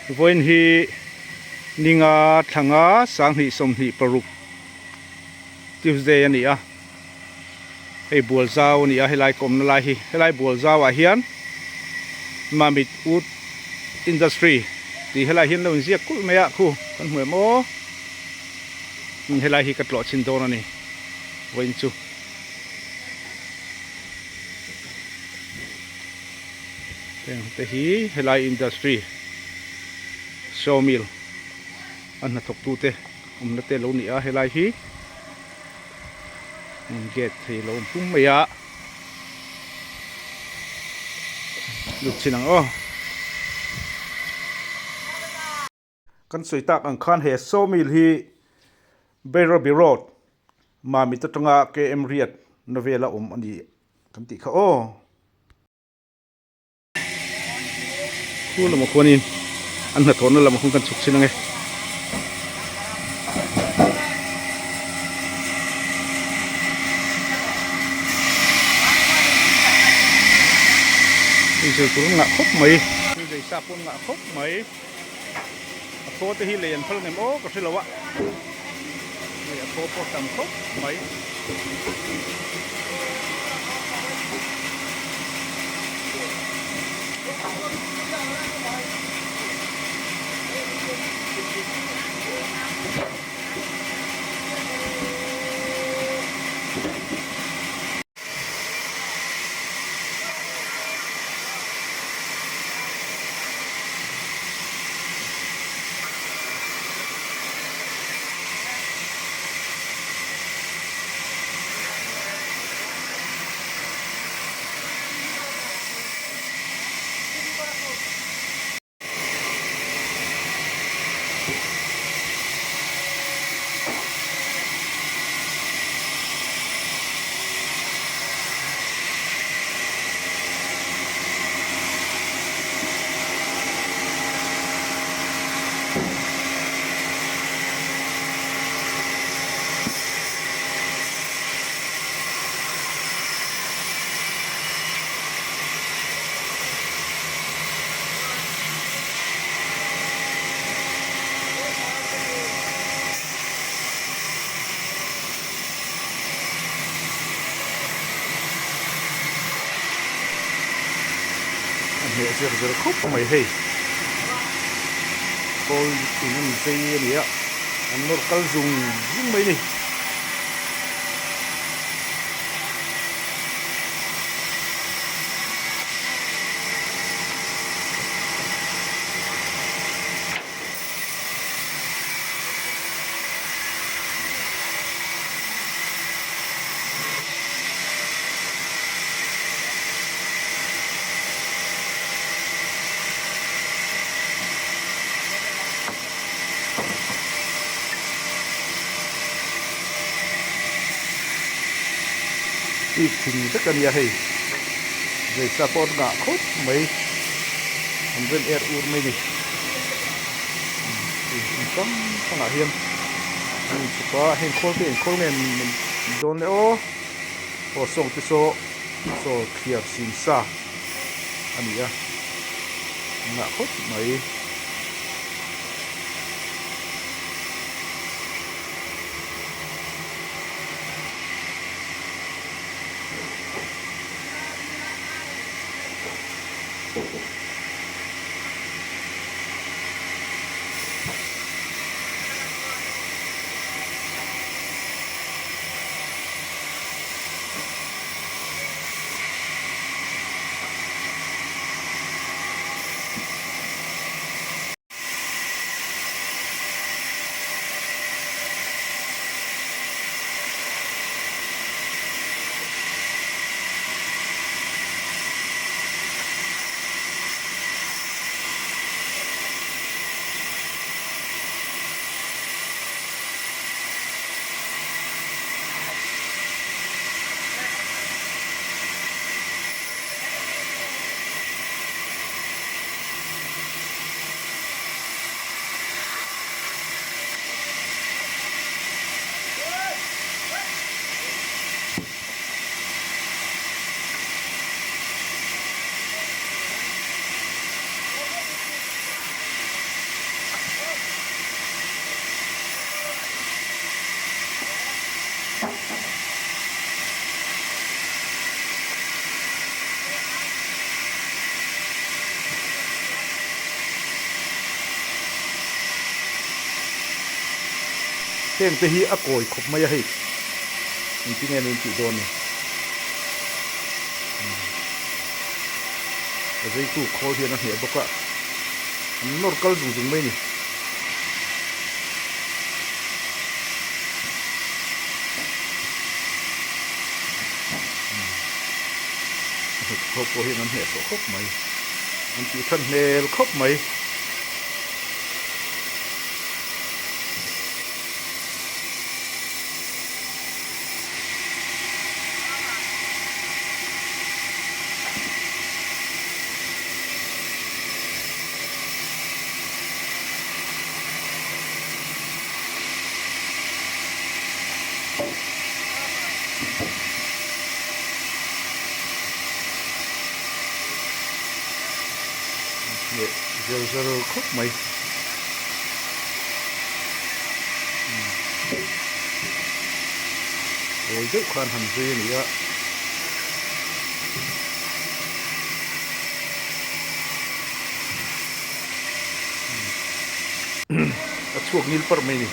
Vawiin hi ninga thlanga 2026 Tuesday a ni a, hei Bualzau a ni a helai ka awmna lai hi helai Bualzau ah hian Mamit Wood Industry tih helai hian lo inziak kulh mai a khu kan hmu em aw helai hi ka tlawh chhin dawn a ni vawiin chu. Heng te hi helai industry sawmill a hnathawk tute awmna te lo ni a helai hi gate thei lo awm pum mai a lut chin ang aw. Kan sawi tak ang khan he sawmill hi Bairabi road Mamit atanga KM riat na vela awm a ni kan tih kha aw. Khu lamah khuanin an hnathawhna lamah khuan kan chhuk chhin ange. Hei zir tur an ngah khawp mai. Hei zai sa pawh an ngah khawp mai. A thaw te hi lei an phal ngem aw ka hre lo a. Hei a thaw pawh tam khawp mai. A hneh zir zir khawp mai hei kawl in an chei a ni a an nawr kal zung zung mai a ni. Bik thing vek a nia hei zaisa pawh an ngah khawp mai an rem er ur mai a ni hmun hrang hrangah hian an inchhuk a heng khawl te inkhawl nge an dawn le aw aw sawng te saw saw thliar sin sa a ni a an ngah khawp mai. Heng te hi a kawi khawp mai a hei. Engtin nge niin tih dawn ni. A zeitu khawl hian a hneh bawk a, an nawr kal zung zung mai a ni. A hnathawk ho pawh hian an hnehsawh khawp mai. An tih than hmel khawp mai. Leh zer zer khawp mai. Awi deuh khan han zui a ni a. A chhuak ngil parh mai a ni.